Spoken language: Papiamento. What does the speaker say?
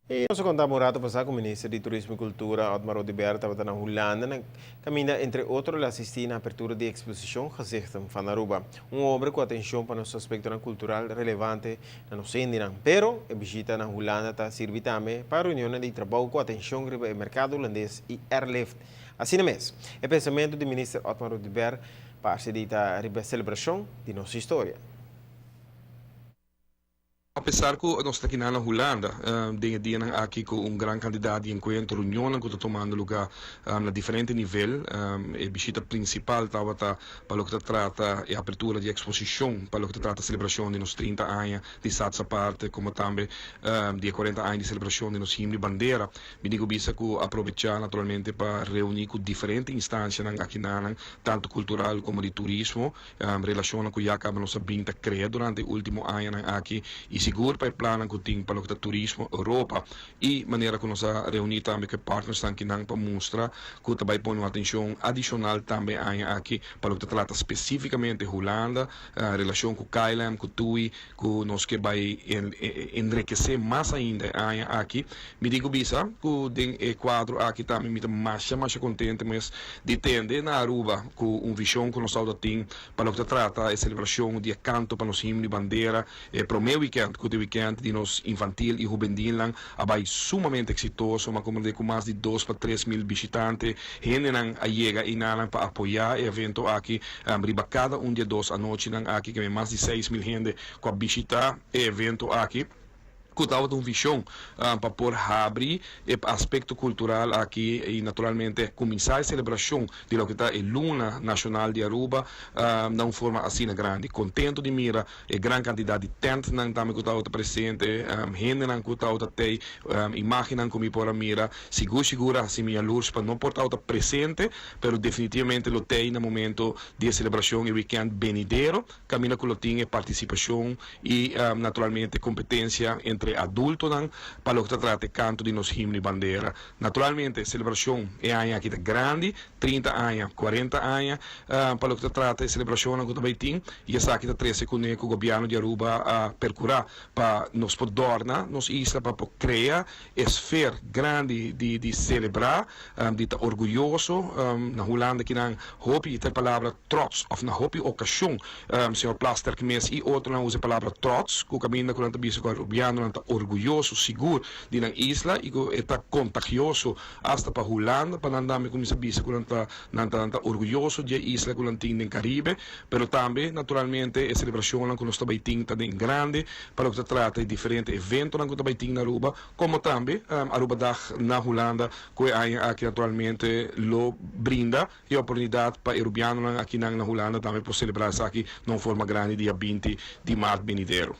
I nos a konta un rato pasá ku Minister di Turismo i Kultura, Otmar Oduber, tabata na Hulanda na kaminda entre otro el a asistí na apertura di eksposishon Gezichten van Aruba, un obra ku atenshon pa nos aspektonan kultural relevante na nos hendenan. Pero e bishita na Hulanda ta sirbi tambe pa reunionnan di trabou ku atenshon riba e merkado hulandes i airlift. Asina mes, e pensamentu di Minister Otmar Oduber parse di ta riba e selebrashon di nos historia. Apesar ku nos ta kinan na Hulanda den e dianan aki ku un gran kantidat di enkuentro, reunionnan ku ta tumando lugá na diferente nivel, e bishita prinsipal tabata pa loke ta trata e apertura di eksposishon pa loke ta trata selebrashon di nos 30 aña di Status Aparte komo tambe di e 40 aña di selebrashon di nos himno i bandera. Mi tin ku bisa ku a probechá naturalmente pa reuní ku diferente instansianan akinanan tantu kultural komo di turismo. Relashonnan ku ya kaba nos a bin ta krea durante e último añanan aki i sigur pa e plannan ku tin pa loke ta turismo Europa i manera ku nos a reuní tambe ku e partnersnan kinan pa mustra ku ta bai pone un atenshon adishonal tambe e aña aki pa loke ta trata spesífikamente Hulanda, relashon ku KLM, ku TUI ku nos ke bai enrekesé mas ainda e aña aki. Mi tin ku bisa ku den e kuadro aki tambe mi ta masha masha kontente mes di tende na Aruba ku un vishon ku nos tabata tin pa loke ta trata e selebrashon di e kanto pa nos himno i bandera. E promé wikènt ku ta e wikènt di nos infantil i hubendilnan a bai sumamente eksitoso, mi a komprendé ku mas di dos pa 3000 bishitante, hendenan a yega einanan pa apoyá e evento aki. Riba kada un di e dos anochinan aki keme mas di 6000 hende ku a bishitá e evento aki, ku tabata un vishon pa por habri e aspekto kultural aki i naturalmente kuminsá e selebrashon di loke ta e Luna Nashonal di Aruba na un forma asina grandi. Kontento di mira e gran kantidat di tèntnan tambe ku tabata presente, hendenan ku tabata tei, imágennan ku mi por a mira. Sigur sigur a hasi mi yalurs pa no por tabata presente, pero definitivamente lo tei na momento di e selebrashon e wikènt benidero, kaminda ku lo tin e partisipashon i naturalmente kompetensia entre adultonan pa loke ta trata e kanto di nos himno i bandera. Naturalmente e selebrashon e aña aki ta grandi, 30 aña, 40 aña, pa loke ta trata e selebrashonnan ku ta bai tin i esaki ta trese kuné ku gobièrnu di Aruba a perkurá pa nos por dòrna nos isla, pa por krea e sfer grandi di di selebrá, di ta orguyoso. Na Hulanda kinan hopi ta e palabra trots òf na hopi okashon señor Plasterk mes i otronan usa e palabra trots ku kaminda ku nan ta bisa ku arubianonan ta orguyoso sigur di nan isla i ku e ta kontagioso asta pa Hulanda pa nan tambe kuminsá bisa ku nan ta nan ta nan ta orguyoso di e isla ku nan tin den Karibe. Pero tambe naturalmente e selebrashonnan ku nos ta bai tin ta den grandi pa loke ta trata e diferente eventonan ku ta bai tin na Aruba komo tambe Arubadag na Hulanda ku e aña aki naturalmente lo brinda e oportunidat pa e rubianonan akinan na Hulanda tambe por selebrá esaki na un forma grandi dia 20 di mart benidero.